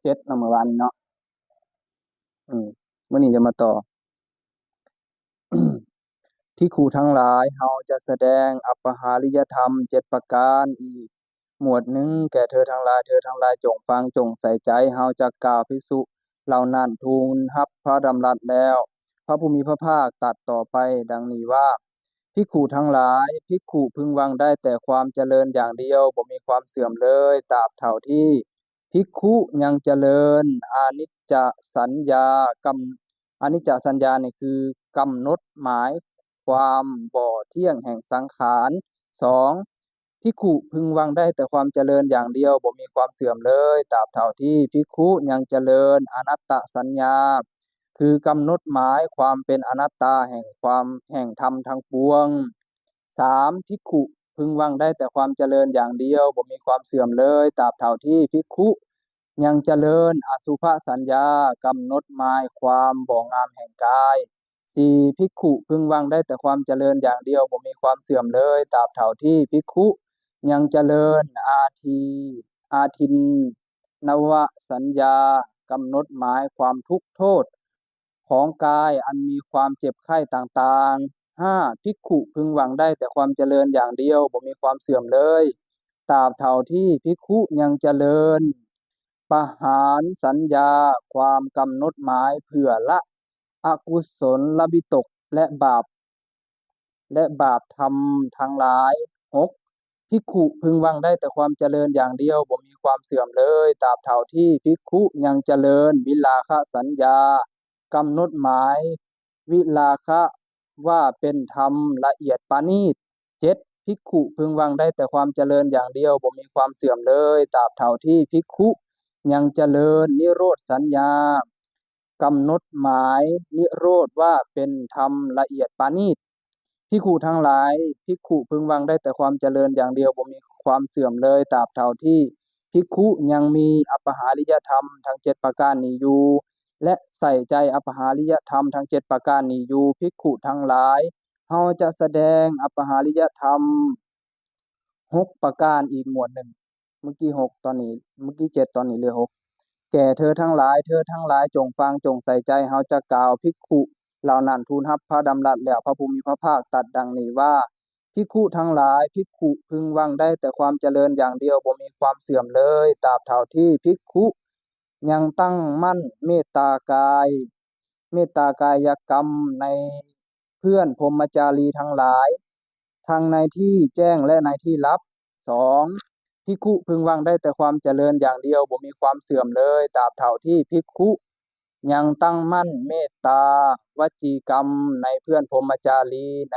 ເຈັດເນາະ ມື້ວານນີ້ເນາະ. ອືມ ມື້ນີ້ຈະມາຕໍ່. ພິກຂຸທັງຫຼາຍ, ເຮົາຈະສະແດງອັບປະຫາລິຍະທຳເຈັດປະການອີກໝວດໜຶ່ງແກ່ເທີທັງຫຼາຍ. ເທີທັງຫຼາຍຈົ່ງຟັງ, ຈົ່ງໃສ່ໃຈ. ເຮົາຈັກກ່າວ, ພິກຂຸເຫຼົ່ານັ້ນທູນຮັບພະດຳລັດແລ້ວ. ພະຜູ້ມີພະພາກຕັດຕໍ່ໄປດັ່ງນີ້ວ່າ, ພິກຂຸທັງຫຼາຍ, ພິກຂຸເພິ່ງຫວັງໄດ້ແຕ່ຄວາມຈະເລີນຢ່າງດຽວ, ບໍ່ມີຄວາມເສື່ອມເລີຍ, ຕາບເທົ່າທີ່ພິກຂຸຍັງຈະເລີນອະນິດຈະສັນຍາ, ກຳ ອະນິດຈະສັນຍານີ້ຄືກຳນົດໝາຍຄວາມບໍ່ທ່ຽງແຫ່ງສັງຂານ. ສອງ ພິກຂຸເພິ່ງຫວັງໄດ້ແຕ່ຄວາມຈະເລີນຢ່າງດຽວ, ບໍ່ມີຄວາມເສື່ອມເລີຍ, ຕາບເທົ່າທີ່ພິກຂຸຍັງຈະເລີນອະນັດຕະສັນຍາ, ຄືກຳນົດໝາຍຄວາມເປັນອະນັດຕາແຫ່ງຄວາມ ແຫ່ງທຳທັງປວງ. ສາມ ພິກຂຸເພິ່ງຫວັງໄດ້ແຕ່ຄວາມຈະເລີນຢ່າງດຽວ, ບໍ່ມີຄວາມເສື່ອມເລີຍ, ຕາບເທົ່າທີ່ພິກຂຸຍັງຈະເລີນອະສຸພະສັນຍາ, ກຳນົດໝາຍຄວາມບໍ່ງາມແຫ່ງກາຍ. ສີ່ ພິກຂຸເພິ່ງຫວັງໄດ້ແຕ່ຄວາມຈະເລີນຢ່າງດຽວ, ບໍ່ມີຄວາມເສື່ອມເລີຍ, ຕາບເທົ່າທີ່ພິກຂຸຍັງຈະເລີນອາທີ ອາທິນນະວະສັນຍາ, ກຳນົດໝາຍຄວາມທຸກໂທດຂອງກາຍອັນມີຄວາມເຈັບໄຂ້ຕ່າງໆ. ຫ້າ ພິກຂຸເພິ່ງຫວັງໄດ້ແຕ່ຄວາມຈະເລີນຢ່າງດຽວ, ບໍ່ມີຄວາມເສື່ອມເລີຍ, ຕາບເທົ່າທີ່ພິກຂຸຍັງຈະເລີນປະຫານສັນຍາ, ຄວາມກຳນົດໝາຍເພື່ອລະອະກຸສົນລະວິຕົກ ແລະ ບາບ ແລະ ບາບທຳທັງຫຼາຍ. ຫົກ ພິກຂຸເພິ່ງຫວັງໄດ້ແຕ່ຄວາມຈະເລີນຢ່າງດຽວ, ບໍ່ມີຄວາມເສື່ອມເລີຍ, ຕາບເທົ່າທີ່ພິກຂຸຍັງຈະເລີນວິລາຄະສັນຍາ, ກຳນົດໝາຍວິລາຄະວ່າເປັນທຳລະອຽດປານີດ. ເຈັດ ພິກຂຸເພິ່ງຫວັງໄດ້ແຕ່ຄວາມຈະເລີນຢ່າງດຽວ, ບໍ່ມີຄວາມເສື່ອມເລີຍ, ຕາບເທົ່າທີ່ພິກຂຸຍັງຈະເລີນນິໂຣດສັນຍາ, ກຳນົດໝາຍນິໂຣດວ່າເປັນທຳລະອຽດປານີດ. ພິກຂຸທັງຫຼາຍ, ພິກຂຸເພິ່ງຫວັງໄດ້ແຕ່ຄວາມຈະເລີນຢ່າງດຽວ, ບໍ່ມີຄວາມເສື່ອມເລີຍ, ຕາບເທົ່າທີ່ພິກຂຸຍັງມີອັບປະຫາລິຍະທຳທັງເຈັດປະການນີ້ຢູ່ ແລະ ໃສ່ໃຈອັບປະຫາລິຍະທຳທັງເຈັດປະການນີ້ຢູ່. ພິກຂຸທັງຫຼາຍ, ເຮົາຈະສະແດງອັບປະຫາລິຍະທຳຫົກປະການອີກໝວດໜຶ່ງ. ເມື່ອກີ້ຫົກ ຕອນນີ້ ເມື່ອກີ້ເຈັດ ຕອນນີ້ເຫຼືອຫົກ. ແກ່ເທີທັງຫຼາຍ, ເທີທັງຫຼາຍຈົ່ງຟັງ, ຈົ່ງໃສ່ໃຈ, ເຮົາຈະກ່າວ. ພິກຂຸເຫຼົ່ານັ້ນທູນຮັບພະດຳລັດແລ້ວ, ພະຜູ້ມີພະພາກຕັດດັ່ງນີ້ວ່າ, ພິກຂຸທັງຫຼາຍ, ພິກຂຸເພິ່ງຫວັງໄດ້ແຕ່ຄວາມຈະເລີນຢ່າງດຽວ, ບໍ່ມີຄວາມເສື່ອມເລີຍ, ຕາບເທົ່າທີ່ພິກຂຸຍັງຕັ້ງໝັ້ນເມດຕາກາຍ ເມດຕາກາຍະກຳໃນເພື່ອນພົມມະຈາລີທັງຫຼາຍ, ທັງໃນທີ່ແຈ້ງ ແລະ ໃນທີ່ລັບ. ສອງ ພິກຂຸເພິ່ງຫວັງໄດ້ແຕ່ຄວາມຈະເລີນຢ່າງດຽວ, ບໍ່ມີຄວາມເສື່ອມເລີຍ, ຕາບເທົ່າທີ່ພິກຂຸຍັງຕັ້ງໝັ້ນເມດຕາວະຈີກຳໃນເພື່ອນພົມມະຈາລີ ໃນ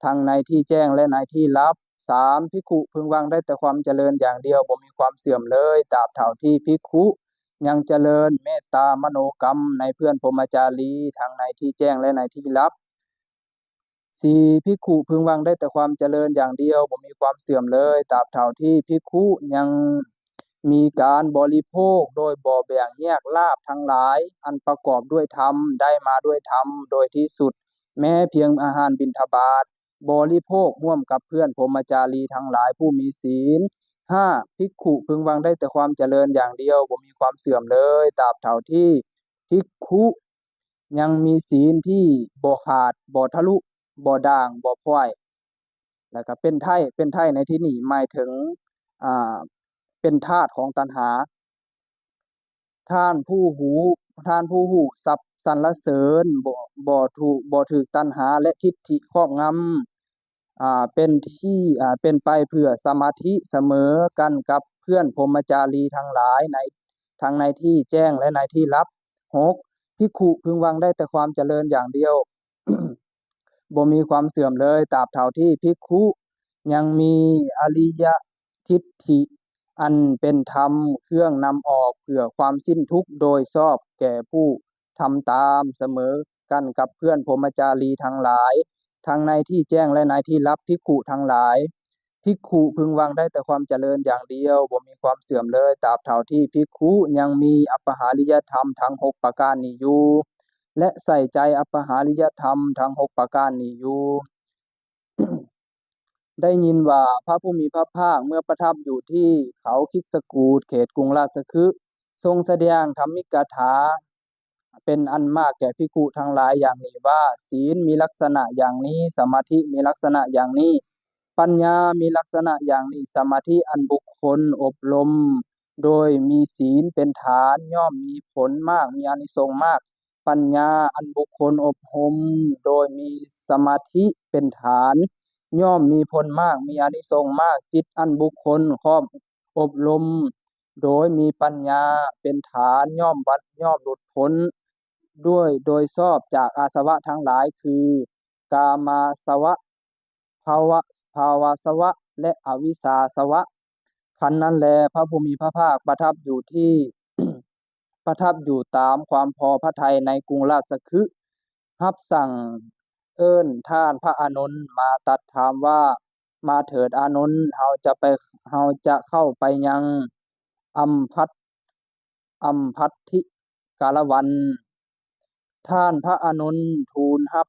ທັງໃນທີ່ແຈ້ງ ແລະ ໃນທີ່ລັບ. ສາມ ພິກຂຸເພິ່ງຫວັງໄດ້ແຕ່ຄວາມຈະເລີນຢ່າງດຽວ, ບໍ່ມີຄວາມເສື່ອມເລີຍ, ຕາບເທົ່າທີ່ພິກຂຸຍັງຈະເລີນເມດຕາມະໂນກຳໃນເພື່ອນພົມມະຈາລີ ທັງໃນທີ່ແຈ້ງ ແລະ ໃນທີ່ລັບ. ສີ່ ພິກຂຸເພິ່ງຫວັງໄດ້ແຕ່ຄວາມຈະເລີນຢ່າງດຽວ, ບໍ່ມີຄວາມເສື່ອມເລີຍ, ຕາບເທົ່າທີ່ພິກຂຸຍັງມີການບໍລິໂພກໂດຍບໍ່ແບ່ງແຍກລາບທັງຫຼາຍ ອັນປະກອບດ້ວຍທຳ, ໄດ້ມາດ້ວຍທຳ, ໂດຍທີ່ສຸດ ແມ້ພຽງອາຫານບິນທະບາດ ບໍລິໂພກຮ່ວມກັບເພື່ອນພົມມະຈາລີທັງຫຼາຍຜູ້ມີศีນ. ຫ້າ ພິກຂຸເພິ່ງຫວັງໄດ້ແຕ່ຄວາມຈະເລີນຢ່າງດຽວ, ບໍ່ມີຄວາມເສື່ອມເລີຍ, ຕາບເທົ່າທີ່ພິກຂຸຍັງມີສີນທີ່ບໍ່ຂາດ, ບໍ່ທະລຸ, ບໍ່ດ່າງ, ບໍ່ພ້ອຍ. ແລ້ວກໍເປັນໄຖ່, ເປັນໄຖ່ໃນທີ່ນີ້ໝາຍເຖິງ, ອ່າ, ເປັນທາດຂອງຕັນຫາ. ທ່ານຜູ້ຮູ້, ທ່ານຜູ້ຮູ້ສັບສັນລະເສີນ, ບໍ່, ບໍ່ຖືກ, ບໍ່ຖືກຕັນຫາ ແລະ ທິດຖິຄອບງຳ. ອ່າ ເປັນທີ່ ອ່າ ເປັນໄປເພື່ອສະມາທິສະເໝີກັນກັບເພື່ອນພົມມະຈາລີທັງຫຼາຍໃນ ທັງໃນທີ່ແຈ້ງ ແລະ ໃນທີ່ລັບ. ຫົກ ພິກຂຸເພິ່ງຫວັງໄດ້ແຕ່ຄວາມຈະເລີນຢ່າງດຽວ ບໍ່ມີຄວາມເສື່ອມເລີຍ ຕາບເທົ່າທີ່ພິກຂຸຍັງມີອະລິຍະທິດຖິອັນເປັນທຳເຄື່ອງນຳອອກເພື່ອຄວາມສິ້ນທຸກໂດຍຊອບແກ່ຜູ້ ທຳຕາມສະເໝີກັນກັບເພື່ອນພົມມະຈາລີທັງຫຼາຍ ທັງໃນທີ່ແຈ້ງ ແລະ ໃນທີ່ລັບ. ພິກຂຸທັງຫຼາຍ, ພິກຂຸເພິ່ງຫວັງໄດ້ແຕ່ຄວາມຈະເລີນຢ່າງດຽວ, ບໍ່ມີຄວາມເສື່ອມເລີຍ, ຕາບເທົ່າທີ່ພິກຂຸຍັງມີອັບປະຫາລິຍະທຳທັງຫົກປະການນີ້ຢູ່ ແລະ ໃສ່ໃຈອັບປະຫາລິຍະທຳທັງຫົກປະການນີ້ຢູ່. ໄດ້ຍິນວ່າພະຜູ້ມີພະພາກເມື່ອປະທັບຢູ່ທີ່ເຂົາຄິດສະກູດ ເຂດກຸງລາຊະຄຶ, ຊົງສະແດງທຳມິກກະຖາເປັນອັນມາກແກ່ພິກຂຸທັງຫຼາຍຢ່າງນີ້ວ່າ, ສີນມີລັກສະນະຢ່າງນີ້, ສະມາທິມີລັກສະນະຢ່າງນີ້, ປັນຍາມີລັກສະນະຢ່າງນີ້. ສະມາທິອັນບຸກຄົນອົບຮົມໂດຍມີສີນເປັນຖານ ຍ່ອມມີຜົນມາກ, ມີອານິສົງມາກ. ປັນຍາອັນບຸກຄົນອົບຮົມໂດຍມີສະມາທິເປັນຖານ ຍ່ອມມີຜົນມາກ, ມີອານິສົງມາກ. ຈິດອັນບຸກຄົນຄອບອົບຮົມໂດຍມີປັນຍາເປັນຖານ ຍ່ອມວັດ ຍ່ອມຫຼຸດພົ້ນດ້ວຍ ໂດຍຊອບຈາກອາສະວະທັງຫຼາຍ ຄື ກາມາສະວະ, ພະວະ, ພະວາສະວະ ແລະ ອະວິຊາສະວະ. ຄັນນັ້ນແລ ພະຜູ້ມີພະພາກປະທັບຢູ່ທີ່ ປະທັບຢູ່ຕາມຄວາມພໍພະໄທໃນກຸງລາຊະຄຶ ຮັບສັ່ງເອີ້ນທ່ານພະອານົນມາຕັດຖາມວ່າ, ມາເຖີດອານົນ, ເຮົາຈະໄປ, ເຮົາຈະເຂົ້າໄປຍັງອຳພັດ ອຳພັດທິກາລະວັນ. ທ່ານພະອານົນທູນຮັບ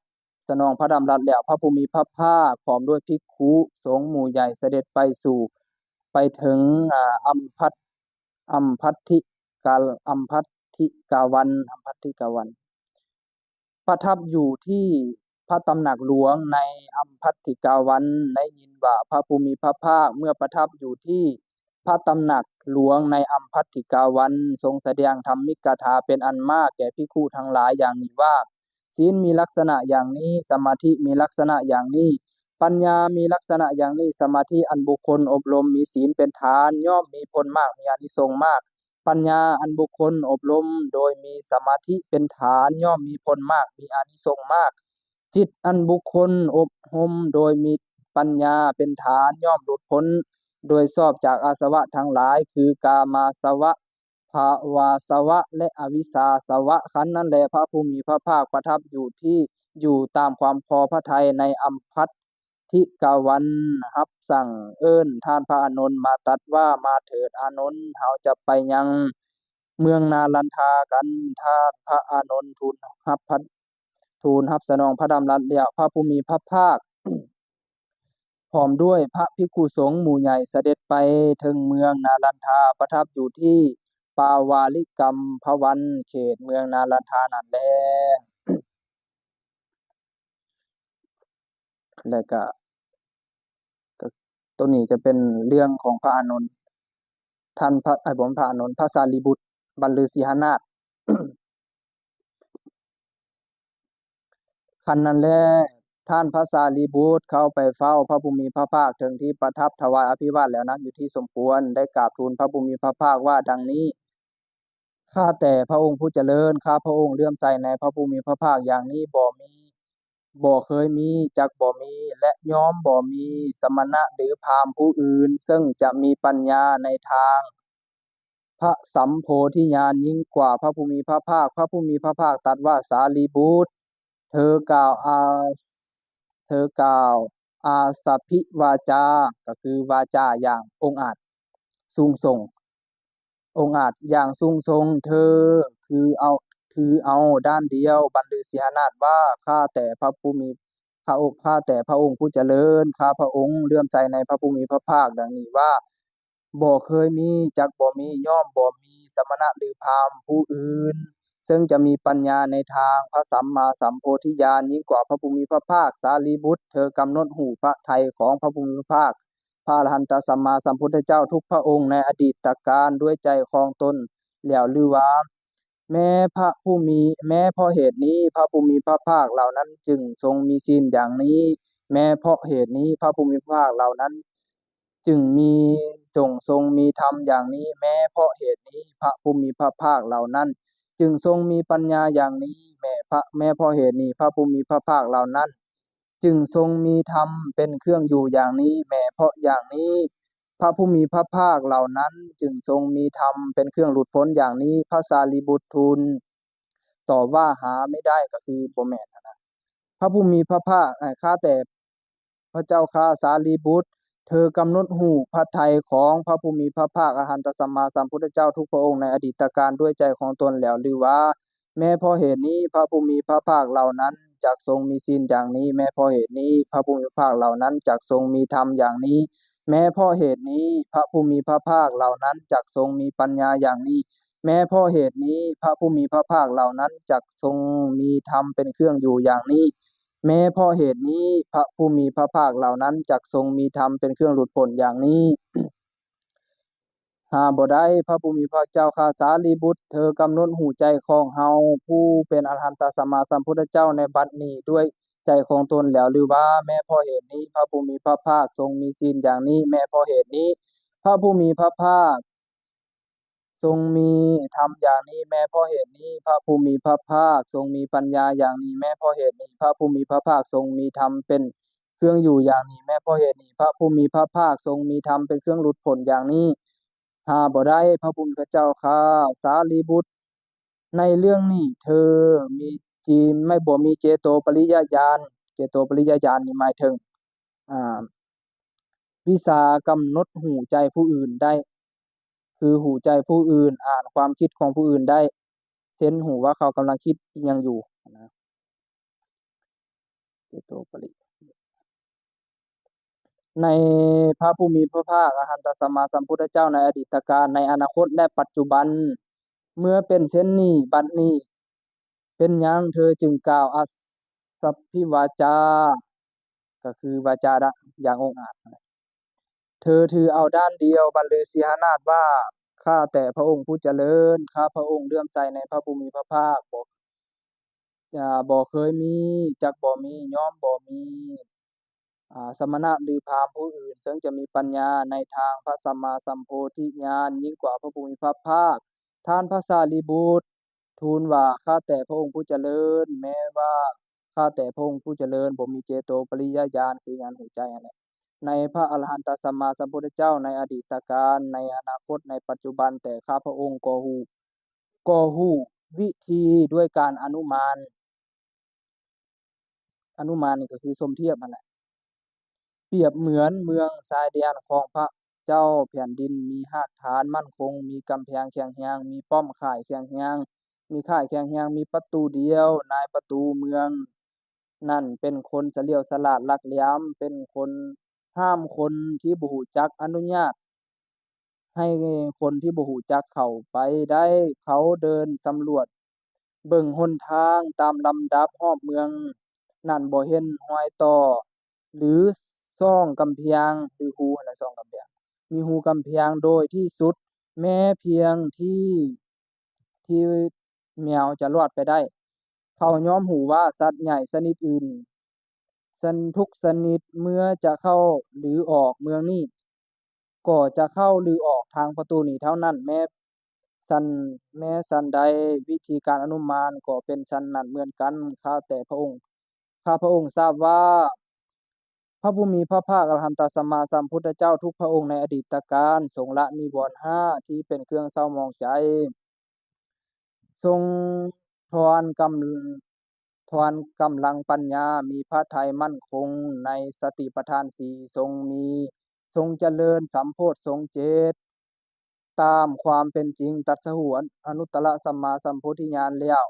ສະໜອງພະດຳລັດແລ້ວ, ພະຜູ້ມີພະພາກພ້ອມດ້ວຍພິກຂຸສົງໝູ່ໃຫຍ່ສະເດັດໄປສູ່ ໄປເຖິງ ອາ ອຳພັດ ອຳພັດທິກາ ອຳພັດທິກາວັນ ອຳພັດທິກາວັນ. ປະທັບຢູ່ທີ່ພະຕຳໜັກຫຼວງໃນອຳພັດທິກາວັນ. ໄດ້ຍິນວ່າພະຜູ້ມີພະພາກເມື່ອປະທັບຢູ່ທີ່ພະຕຳໜັກຫຼວງໃນອຳພັດທິກາວັນ ຊົງສະແດງທຳມິກກະຖາເປັນອັນມາກແກ່ພິກຂຸທັງຫຼາຍຢ່າງນີ້ວ່າ, ສີນມີລັກສະນະຢ່າງນີ້, ສະມາທິມີລັກສະນະຢ່າງນີ້, ປັນຍາມີລັກສະນະຢ່າງນີ້. ສະມາທິອັນບຸກຄົນອົບຮົມມີສີນເປັນຖານ ຍ່ອມມີຜົນມາກ, ມີອານິສົງມາກ. ປັນຍາອັນບຸກຄົນອົບຮົມໂດຍມີສະມາທິເປັນຖານ ຍ່ອມມີຜົນມາກ, ມີອານິສົງມາກ. ຈິດອັນບຸກຄົນອົບຮົມໂດຍມີປັນຍາເປັນຖານ ຍ່ອມຫຼຸດພົ້ນໂດຍຊອບຈາກອາສະວະທັງຫຼາຍ ຄື ກາມາສະວະ, ພະວາສະວະ ແລະ ອະວິຊາສະວະ. ຄັນນັ້ນແລ ພະຜູ້ມີພະພາກປະທັບຢູ່ທີ່ ຢູ່ຕາມຄວາມພໍພະໄທໃນອຳພັດ ທິກາວັນ ຮັບສັ່ງເອີ້ນທ່ານພະອານົນມາຕັດວ່າ, ມາເຖີດອານົນ, ເຮົາຈະໄປຍັງເມືອງນາລັນທາກັນ. ທ່ານພະອານົນທູນຮັບພັດ ທູນຮັບສະໜອງພະດຳລັດແລ້ວ, ພະຜູ້ມີພະພາກ ພ້ອມດ້ວຍພະພິກຂຸສົງໝູ່ໃຫຍ່ສະເດັດໄປເຖິງເມືອງນາລັນທາ, ປະທັບຢູ່ທີ່ປາວາລິກຳພະວັນ ເຂດເມືອງນາລັນທານັ້ນແລ. ແລ້ວກະ ກະ ໂຕນີ້ຈະເປັນເລື່ອງຂອງພະອານົນ ທ່ານພະ ເອີ ບໍ່ແມ່ນພະອານົນ ພະສາລີບຸດ ບັນລືສີຫະນາດ. ຄັນນັ້ນແລ ທ່ານພະສາລີບຸດເຂົ້າໄປເຝົ້າພະຜູ້ມີພະພາກເຖິງທີ່ປະທັບ ຖວາຍອະພິວາດແລ້ວນັ່ງຢູ່ທີ່ສົມຄວນ ໄດ້ກາບທູນພະຜູ້ມີພະພາກວ່າດັ່ງນີ້, ຂ້າແຕ່ພະອົງຜູ້ຈະເລີນ, ຂ້າພະອົງເຫຼື້ອມໃສໃນພະຜູ້ມີພະພາກຢ່າງນີ້ບໍ່ມີ, ບໍ່ເຄີຍມີ, ຈັກບໍ່ມີ ແລະ ຍອມບໍ່ມີສະມະນະ ຫຼື ພາມຜູ້ອື່ນ ເຊິ່ງຈະມີປັນຍາໃນທາງພະສຳໂພທິຍານຍິ່ງກວ່າພະຜູ້ມີພະພາກ. ພະຜູ້ມີພະພາກຕັດວ່າ, ສາລີບຸດ, ເທີກ່າວອາ ເທີກ່າວອາສະພິວາຈາ, ກໍຄືວາຈາຢ່າງອົງອາດສູງສົ່ງ, ອົງອາດຢ່າງສູງສົ່ງ, ເທີຖືເອົາ, ຖືເອົາດ້ານດຽວບັນລືສີຫະນາດວ່າ, ຂ້າແຕ່ພະຜູ້ມີ ຂ້າອົກ ຂ້າແຕ່ພະອົງຜູ້ຈະເລີນ, ຂ້າພະອົງເຫຼື້ອມໃສໃນພະຜູ້ມີພະພາກດັ່ງນີ້ວ່າ, ບໍ່ເຄີຍມີ, ຈັກບໍ່ມີ, ຍ່ອມບໍ່ມີສະມະນະ ຫຼື ພາມຜູ້ອື່ນ ເຊິ່ງຈະມີປັນຍາໃນທາງພະສຳມາສຳໂພທິຍານ ຍິ່ງກວ່າພະຜູ້ມີພະພາກ. ສາລີບຸດ, ເທີກຳນົດຮູ້ພະໄທຂອງພະຜູ້ມີພະພາກ ພະອະລະຫັນຕະສຳມາສຳພຸດທະເຈົ້າທຸກພະອົງໃນອະດີດຕະການດ້ວຍໃຈຂອງຕົນແລ້ວຫຼືວ່າ? ແມ້ພະຜູ້ມີ ແມ້ເພາະເຫດນີ້ ພະຜູ້ມີພະພາກເຫຼົ່ານັ້ນຈຶ່ງຊົງມີສິນຢ່າງນີ້, ແມ້ເພາະເຫດນີ້ ພະຜູ້ມີພະພາກເຫຼົ່ານັ້ນຈຶ່ງມີ ຈົ່ງຊົງມີທຳຢ່າງນີ້, ແມ້ເພາະເຫດນີ້ ພະຜູ້ມີພະພາກເຫຼົ່ານັ້ນຈຶ່ງຊົງມີປັນຍາຢ່າງນີ້, ແມ້ພະ ແມ້ເພາະເຫດນີ້ ພະຜູ້ມີພະພາກເຫຼົ່ານັ້ນ ຈຶ່ງຊົງມີທຳເປັນເຄື່ອງຢູ່ຢ່າງນີ້, ແມ້ເພາະຢ່າງນີ້ ພະຜູ້ມີພະພາກເຫຼົ່ານັ້ນຈຶ່ງຊົງມີທຳເປັນເຄື່ອງຫຼຸດພົ້ນຢ່າງນີ້. ພະສາລີບຸດທູນຕອບວ່າ, ຫາໄມ່ໄດ້, ກໍຄືບໍ່ແມ່ນຫັ້ນນະ. ພະຜູ້ມີພະພາກ, ຂ້າແຕ່ພະເຈົ້າຂ້າສາລີບຸດ, ເທີກຳນົດຮູ້ພະໄທຂອງພະຜູ້ມີພະພາກ ອະລະຫັນຕະສຳມາສຳພຸດທະເຈົ້າທຸກພະອົງໃນອະດີດຕະການດ້ວຍໃຈຂອງຕົນແລ້ວຫຼືວ່າ? ແມ້ເພາະເຫດນີ້ ພະຜູ້ມີພະພາກເຫຼົ່ານັ້ນຈັກຊົງມີສິນຢ່າງນີ້, ແມ້ເພາະເຫດນີ້ ພະຜູ້ມີພະພາກເຫຼົ່ານັ້ນຈັກຊົງມີທຳຢ່າງນີ້, ແມ້ເພາະເຫດນີ້ ພະຜູ້ມີພະພາກເຫຼົ່ານັ້ນຈັກຊົງມີປັນຍາຢ່າງນີ້, ແມ້ເພາະເຫດນີ້ ພະຜູ້ມີພະພາກເຫຼົ່ານັ້ນຈັກຊົງມີທຳເປັນເຄື່ອງຢູ່ຢ່າງນີ້. ແມ້ເພາະເຫດນີ້ ພະຜູ້ມີພະພາກເຫຼົ່ານັ້ນຈັກຊົງມີທຳເປັນເຄື່ອງຫຼຸດພົ້ນຢ່າງນີ້. ຫາບໍ່ໄດ້ ພະຜູ້ມີພະພາກເຈົ້າຂ້າ ສາລີບຸດ, ເທີກຳນົດຮູ້ໃຈຂອງເຮົາ ຜູ້ເປັນອະລະຫັນຕະສຳມາສຳພຸດທະເຈົ້າໃນບັດນີ້ດ້ວຍໃຈຂອງຕົນແລ້ວຫຼືວ່າ? ແມ້ເພາະເຫດນີ້ ພະຜູ້ມີພະພາກຊົງມີສິນຢ່າງນີ້. ແມ້ເພາະເຫດນີ້ ພະຜູ້ມີພະພາກຊົງມີທຳຢ່າງນີ້. ແມ້ເພາະເຫດນີ້ ພະຜູ້ມີພະພາກຊົງມີປັນຍາຢ່າງນີ້. ແມ້ເພາະເຫດນີ້ ພະຜູ້ມີພະພາກຊົງມີທຳເປັນ ເຄື່ອງຢູ່ຢ່າງນີ້. ແມ້ເພາະເຫດນີ້ ພະຜູ້ມີພະພາກຊົງມີທຳເປັນເຄື່ອງຫຼຸດພົ້ນຢ່າງນີ້. ຫາບໍ່ໄດ້ ພະຜູ້ມີພະພາກເຈົ້າຂ້າ ສາລີບຸດ, ໃນເລື່ອງນີ້ເທີມີຈີ ໄມ່ ບໍ່ມີເຈໂຕປະລິຍະຍານ. ເຈໂຕປະລິຍະຍານນີ້ໝາຍເຖິງ ອ່າ ວິຊາກຳນົດຮູ້ໃຈຜູ້ອື່ນໄດ້ ຄືຮູ້ໃຈຜູ້ອື່ນ, ອ່ານຄວາມຄິດຂອງຜູ້ອື່ນໄດ້ ເຊັ່ນ ຮູ້ວ່າເຂົາກຳລັງຄິດອີ່ຫຍັງຢູ່ນະ. ເຈໂຕປະລິ ໃນພະຜູ້ມີພະພາກອະລະຫັນຕະສຳມາສຳພຸດທະເຈົ້າໃນອະດີດຕະການ, ໃນອະນາຄົດ ແລະ ປັດຈຸບັນ. ເມື່ອເປັນເຊັ່ນນີ້ ບັດນີ້ ເປັນຫຍັງເທີຈຶ່ງກ່າວອະສັບພິວາຈາ ກໍຄືວາຈາຢ່າງອົງອາດ? ເທີຖືເອົາດ້ານດຽວບັນລືສີຫານາດວ່າ ຂ້າແຕ່ພະອົງຜູ້ຈະເລີນ, ຂ້າພະອົງເຫຼື້ອມໃສໃນພະຜູ້ມີພະພາກ, ບໍ່ ອາ ບໍ່ເຄີຍມີ, ຈັກບໍ່ມີ, ຍ່ອມບໍ່ມີ ອາ ສະມະນະ ຫຼື ພາມຜູ້ອື່ນ ເຊິ່ງຈະມີປັນຍາໃນທາງພະສຳມາສຳໂພທິຍານ ຍິ່ງກວ່າພະຜູ້ມີພະພາກ. ທ່ານພະສາລີບຸດ ທູນວ່າ ຂ້າແຕ່ພະອົງຜູ້ຈະເລີນ, ແມ້ວ່າຂ້າແຕ່ພະອົງຜູ້ຈະເລີນ ບໍ່ມີເຈໂຕປະລິຍະຍານ ຄືຍານຮູ້ໃຈຫັ້ນແຫຼະ ໃນພະອະລະຫັນຕະສຳມາສຳພຸດທະເຈົ້າໃນອະດີດຕະການ, ໃນອະນາຄົດ, ໃນປັດຈຸບັນ, ແຕ່ຂ້າພະອົງກໍຮູ້ ກໍຮູ້ວິທີດ້ວຍການອະນຸມານ. ອະນຸມານນີ້ກໍຄືສົມທຽບຫັ້ນແຫຼະ. ປຽບເໝືອນເມືອງຊາຍແດນຂອງພະເຈົ້າແຜ່ນດິນ ມີຮາກຖານໝັ້ນຄົງ, ມີກຳແພງແຂງແຮງ, ມີປ້ອມຄ້າຍແຂງແຮງ, ມີຄ້າຍແຂງແຮງ, ມີປະຕູດຽວ, ນາຍປະຕູເມືອງນັ້ນເປັນຄົນສະຫຼຽວສະຫຼາດຫຼັກແຫຼມ, ເປັນຄົນຫ້າມຄົນທີ່ບໍ່ຮູ້ຈັກ, ອະນຸຍາດ ໃຫ້ຄົນທີ່ບໍ່ຮູ້ຈັກເຂົ້າໄປໄດ້. ເຂົາເດີນສຳຫຼວດເບິ່ງຫົນທາງຕາມລຳດັບຮອບເມືອງນັ້ນ ບໍ່ເຫັນຮອຍຕໍ່ ຫຼື ຊ່ອງກຳແພງ ຫຼື ຮູຫັ້ນແຫຼະ ຊ່ອງກຳແພງ, ມີຮູກຳແພງໂດຍທີ່ສຸດ ແມ້ພຽງທີ່ ທີ່ແມວຈະລອດໄປໄດ້. ເຂົາຍ່ອມຮູ້ວ່າສັດໃຫຍ່ຊະນິດອື່ນ ສັນທຸກຊະນິດເມື່ອຈະເຂົ້າ ຫຼື ອອກເມືອງນີ້ ກໍຈະເຂົ້າ ຫຼື ອອກທາງປະຕູນີ້ເທົ່ານັ້ນ. ແມ້ສັນ ແມ້ສັນໃດ ວິທີການອະນຸມານກໍເປັນສັນນັ້ນເໝືອນກັນ. ຂ້າແຕ່ພະອົງ ຂ້າພະອົງຊາບວ່າ ພະຜູ້ມີພະພາກອະລະຫັນຕະສຳມາສຳພຸດທະເຈົ້າທຸກພະອົງໃນອະດີດຕະການ ຊົງລະນິວອນຫ້າທີ່ເປັນເຄື່ອງເສົ້າໝອງໃຈ, ຊົງຖອນກຳ ຖອນກຳລັງປັນຍາ, ມີພະໄທໝັ້ນຄົງໃນສະຕິປະທານສີ່, ຊົງມີ ຊົງຈະເລີນສຳໂພດຊົງເຈັດ ຕາມຄວາມເປັນຈິງ ຕັດສະຮູ້ອະ ອະນຸດຕະລະສຳມາສຳໂພທິຍານແລ້ວ,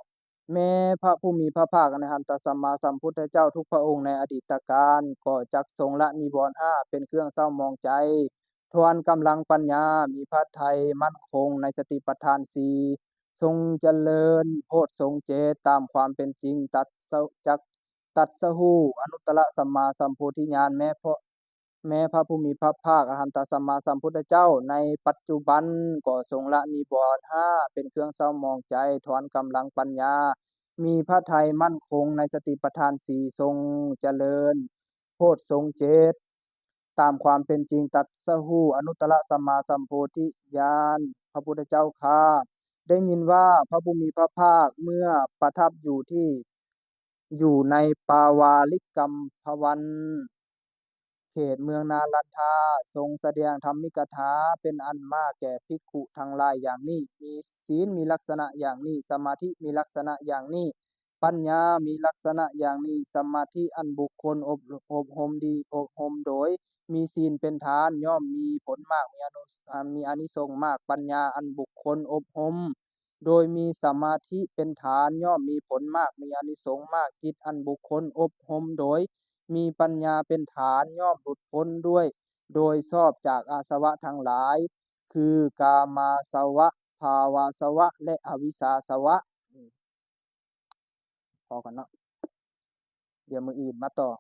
ແມ້ພະຜູ້ມີພະພາກອະລະຫັນຕະສຳມາສຳພຸດທະເຈົ້າທຸກພະອົງໃນອະດີດຕະການ ກໍຈັກຊົງລະນິວອນຫ້າເປັນເຄື່ອງເສົ້າໝອງໃຈ, ຖອນກຳລັງປັນຍາ, ມີພະໄທໝັ້ນຄົງໃນສະຕິປະທານສີ່, ຊົງຈະເລີນໂພດຊົງເຈັດຕາມຄວາມເປັນຈິງ, ຕັດສະ ຈັກຕັດສະຮູ້ອະນຸດຕະລະສຳມາສຳໂພທິຍານ, ແມ້ເພາະ ແມ້ພະຜູ້ມີພະພາກອະລະຫັນຕະສຳມາສຳພຸດທະເຈົ້າໃນປັດຈຸບັນກໍຊົງລະນິວອນຫ້າເປັນເຄື່ອງເສົ້າໝອງໃຈ, ຖອນກຳລັງປັນຍາ, ມີພະໄທໝັ້ນຄົງໃນສະຕິປະທານສີ່, ຊົງຈະເລີນໂພດຊົງເຈັດຕາມຄວາມເປັນຈິງ, ຕັດສະຮູ້ອະນຸດຕະລະສຳມາສຳໂພທິຍານ. ພະພຸດທະເຈົ້າຂ້າ ໄດ້ຍິນວ່າພະຜູ້ມີພະພາກເມື່ອປະທັບຢູ່ທີ່ ຢູ່ໃນປາວາລິກຳພະວັນ ເຂດເມືອງນາລັນທາ, ຊົງສະແດງທຳມິກະຖາເປັນອັນມາກແກ່ພິກຂຸທັງຫຼາຍຢ່າງນີ້, ມີສິນມີລັກສະນະຢ່າງນີ້, ສະມາທິມີລັກສະນະຢ່າງນີ້, ປັນຍາມີລັກສະນະຢ່າງນີ້, ສະມາທິອັນບຸກຄົນອົບ ອົບຮົມດີ ອົບຮົມໂດຍມີສິນເປັນຖານ ຍ່ອມມີຜົນມາກ ມີອານຸ ອາ ມີອານິສົງມາກ, ປັນຍາອັນບຸກຄົນອົບຮົມ ໂດຍມີສະມາທິເປັນຖານ ຍ່ອມມີຜົນມາກ ມີອານິສົງມາກ, ຈິດອັນບຸກຄົນອົບຮົມໂດຍມີປັນຍາເປັນຖານ ຍ່ອມຫຼຸດພົ້ນດ້ວຍ ໂດຍຊອບຈາກອາສະວະທັງຫຼາຍ ຄືກາມາສະວະ ພາວາສະວະ ແລະ ອະວິຊາສະວະ. ອືມ ພໍກ່ອນເນາະ ດຽວມື້ອື່ນມາຕໍ່.